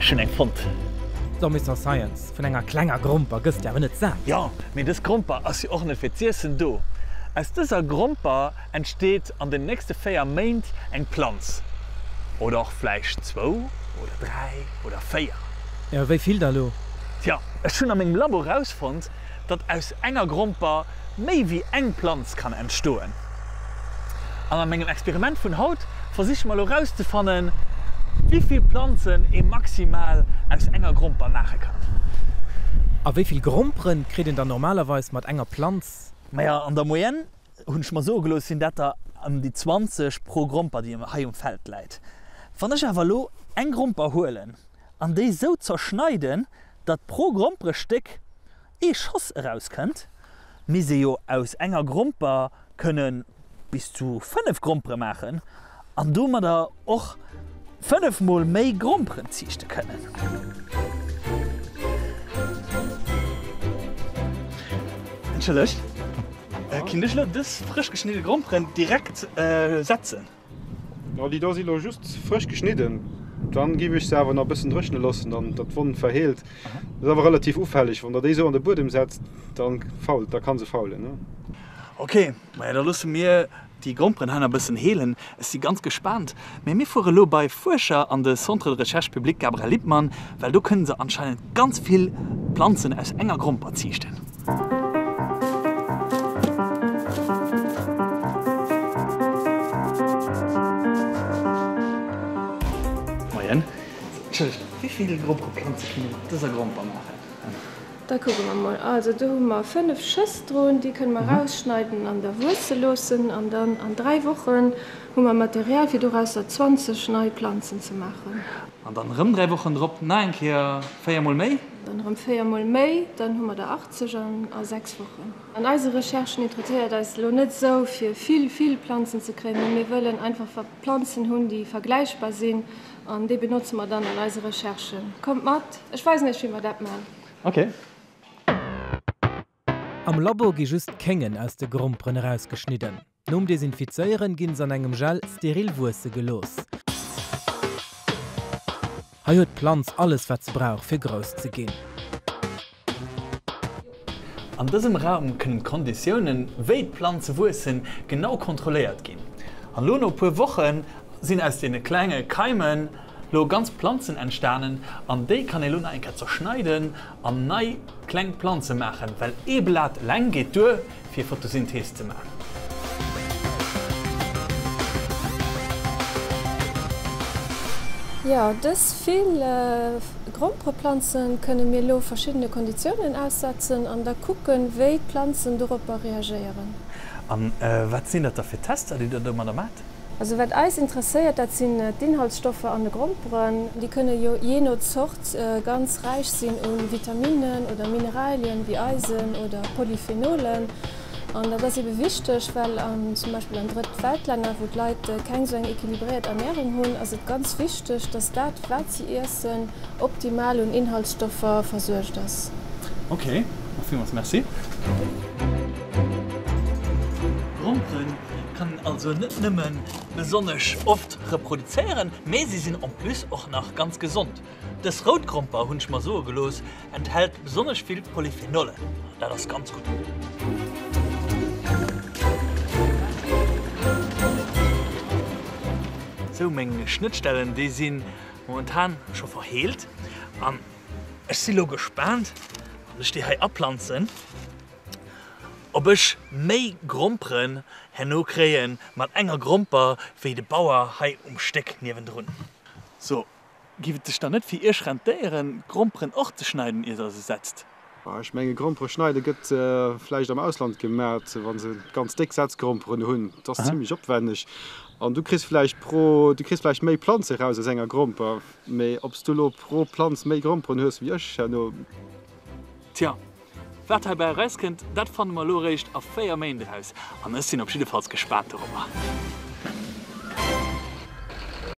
Ech hunn eng fonnt. So, Mister Science, vun enger klenger Gromper gëss de awer net sat. Jo, mee dës Gromper ass jo och net fir z'iessen do. Aus dëser Gromper entsteet an den nächste 4 Méint eng Planz. Oder och vläicht zwou oder 3 oder 4. Jo, wéi vill da lo? Tja, ech hunn a mengem Labo rausfonnt, datt aus enger Gromper méi wéi eng Planz kann entstoen. An a mengem Experiment vun haut versiche mer elo rauszefannen, wéi vill Planzen ee maximal aus enger Gromper maache kann. A wéi vill Gromperen kritt een dann normalerweis mat enger Planz? Maja, an der Moyenne, hunn ech mer soe gelooss, sinn dat der ëm déi 20 pro Gromper, déi hei um Feld läit. Wann ech awer elo eng Gromper huelen an déi sou zerschneiden, datt pro Gromperestéck ee Schoss erauskënnt, misst ee jo aus enger Gromper kënne bis zu 5 Grompere maachen an domadder och 5 mol méi Gromperen ziichte kënnen. Entschëllegt, kinnt ech elo dës frësch geschnidde Gromperen direkt setzen? No déi do si lo just frësch geschnidden, dann giff ech se awer nach bëssen dréchne loossen dann datt d'Wonn verheelt. Dat ass awer relativ ufälleg, wann der déi sou an de Buedem setzt, dann fault, da kann se faulen ne. Ok, maja da loosse mir déi Gromperen hei nach bëssen heelen. Ech si ganz gespaant. Mee mir fuere lo bei Fuerscher an de Centre de Recherche Public Gabriel Lippmann, well do kënne se anscheinend ganz vill Planzen aus enger Gromper ziichten. Moien. Entschëllegt, wéi vill Grompereplanze kënne mer mat dëser Gromper maachen? Da kucke mer mol. Also do hu mer 5 Schëss drun, déi kënne mer rausschneiden an da wuesse loossen. An dann an 3 Wochen hu mer Material fir dorausser 20 nei Planzen ze maachen. An dann erëm 3 Wochen drop nach eng Kéier 4 mol méi? Dann erëm 4 mol méi, dann hu mer der 80 an a 6 Wochen. An eise Recherchen interesséiert eis elo net esou fir vill, vill Planzen ze kréien, mee mir wëllen einfach Planzen hunn, déi vergläichbar sinn an déi benotze mer dann an eise Recherchen. Kommt mat, ech weisen iech wéi mer dat man. Ok. Am Labo gi just d'Kéngen aus de Gromperen erausgeschnidden. Nom Desinfizéieren ginn se an engem Gel steril wuesse gelooss. Hei huet d'Planz alles wat se brauch fir grouss ze ginn. An dësem Raum kënnen d'Konditiounen, wéi d'Planze wuessen, genau kontrolléiert ginn. An elo no e puer Woche sinn aus deene klenge Keimen lo ganz Planzen entstanen an déi kann ee lo nach eng Kéier zerschneiden an nei kleng Planze maachen, well ee Blat eleng geet duer fir Photosynthees ze maachen. Jo, dës vill Grompereplanzen kënne mir elo verschiddene Konditiounen aussetzen an da kucken, wéi d'Planzen doropper reagéieren. An wat sinn dat da fir Tester, déi der domadder maacht? Also wat eis interesséiert, dat sinn d'Inhaltsstoffer an de Gromperen. Déi kënne jo jee no Zort ganz räich sinn u Vitaminnen oder Mineralien wéi Eisen oder Polyphenolen. An dat ass ebe wichteg, well an zum Beispill an Drëtt-Welt-Länner, wou d'Leit keng esou eng equilibréiert Ernärung hunn, ass et ganz wichteg, dass dat wat si iessen, optimal un Inhaltsstoffer versuergt ass. Ok, villmools Merci. Gromperen kann een also net nëmme besonnesch oft reproduzéieren, mee si sinn en plus och nach ganz gesond. Dës rout Gromper, hunn ech mer soe gelooss, enthält besonnesch vill Polyphenolen, an dat ass ganz gutt. Sou, meng Schnëttstellen, déi si momentan scho verheelt an ech si lo gespaant, wann ech déi hei aplanzen, ob ech méi Gromperen herno kréie mat enger Gromper wéi de Bauer hei um Stéck niewendrun. So, giff et sech dann net fir iech rentéieren, d'Gromperen och ze schneiden ier der se setzt? Ech menge Grompere schneide gëtt vläicht am Ausland gemat, wa se ganz déck Setzgromperen hunn. Dat ass zimlech opwenneg an du kriss vläicht pro, du kriss vläicht méi Planze raus aus enger Gromper, mee ob s du elo pro Planz méi Gromperen hues wéi ech herno. Tja, Wat heibäi erauskënnt, dat fanne mer elo eréischt a 4 Méint eraus an ech sinn op jiddefalls gespaant dorobber.